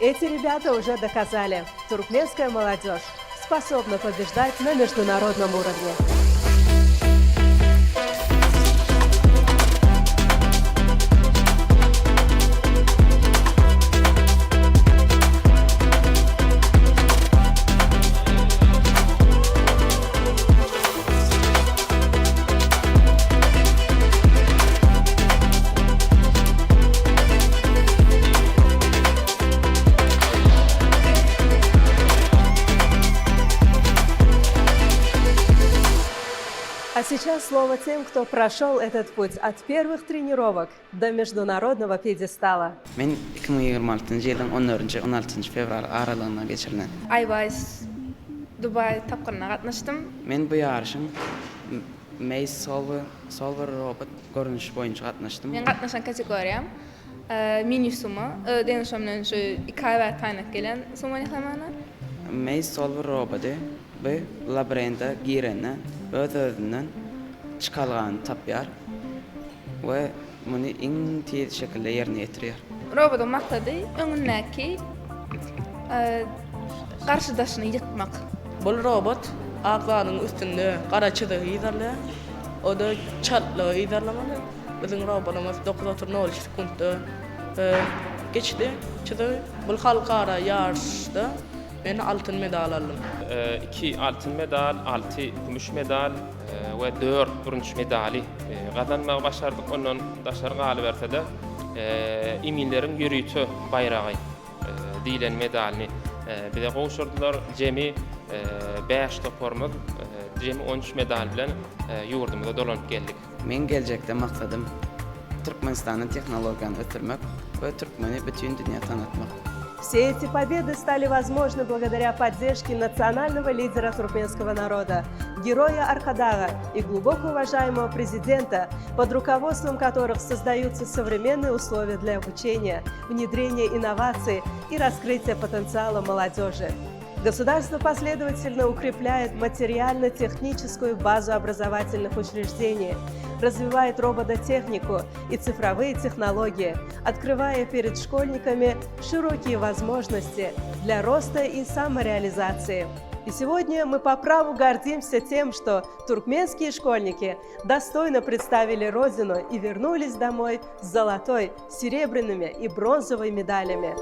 Эти ребята уже доказали, туркменская молодежь способна побеждать на международном уровне. А сейчас слово тем, кто прошел этот путь от первых тренировок до международного пьедестала. Men 2026-njy ýylyň on dördünji, on altynjy fewral aralygynda geçirilen. Aýbaýs Dubaý tapgyryna gatnaşdym. Men bu ýaryşyň Maze Solver Solver robot görnüşi boýunça gatnaşdym. Meň gatnaşan kategoriýam mini sumo. Deň şo bilen şu iki aý bäri taýynlanyp gelýän sumo ýasamana. Maze Solver robody bu labirinde girende öz-özünden çykalgany tapýar we muny iň tiz şekilde ýerine ýetirýär. Robodyň maksady öňündäki garşydaşyny ýykmak. Bul robot ak zadyň üstünde gara çyzygy yzarlaýar. O-da çaltlygy yzarlamaly. Biziň robodymyz 9.02 sekuntda geçdi çyzygy. Bul halkara ýaryşda men altyn medal aldym. Iki altyn medal, alty kümüş medal we dört bürünç medaly gazanmagy başardyk. Ondan daşary galyberse-de, eminleriň ýörite baýragy diýlen medalyny bize gowşurdylar. Jemi bäş toparymyz jemi on üç medal bilen ýurdumyza dolanyp geldik. Meň geljekde maksadym Türkmenistanda tehnologiýany ösdürmek we türkmeni bütin dünýä tanatmak. Все эти победы стали возможны благодаря поддержке национального лидера туркменского народа, героя Аркадага и глубоко уважаемого президента, под руководством которых создаются современные условия для обучения, внедрения инноваций и раскрытия потенциала молодежи. Государство последовательно укрепляет материально-техническую базу образовательных учреждений, развивает робототехнику и цифровые технологии, открывая перед школьниками широкие возможности для роста и самореализации. И сегодня мы по праву гордимся тем, что туркменские школьники достойно представили Родину и вернулись домой с золотой, серебряными и бронзовой медалями.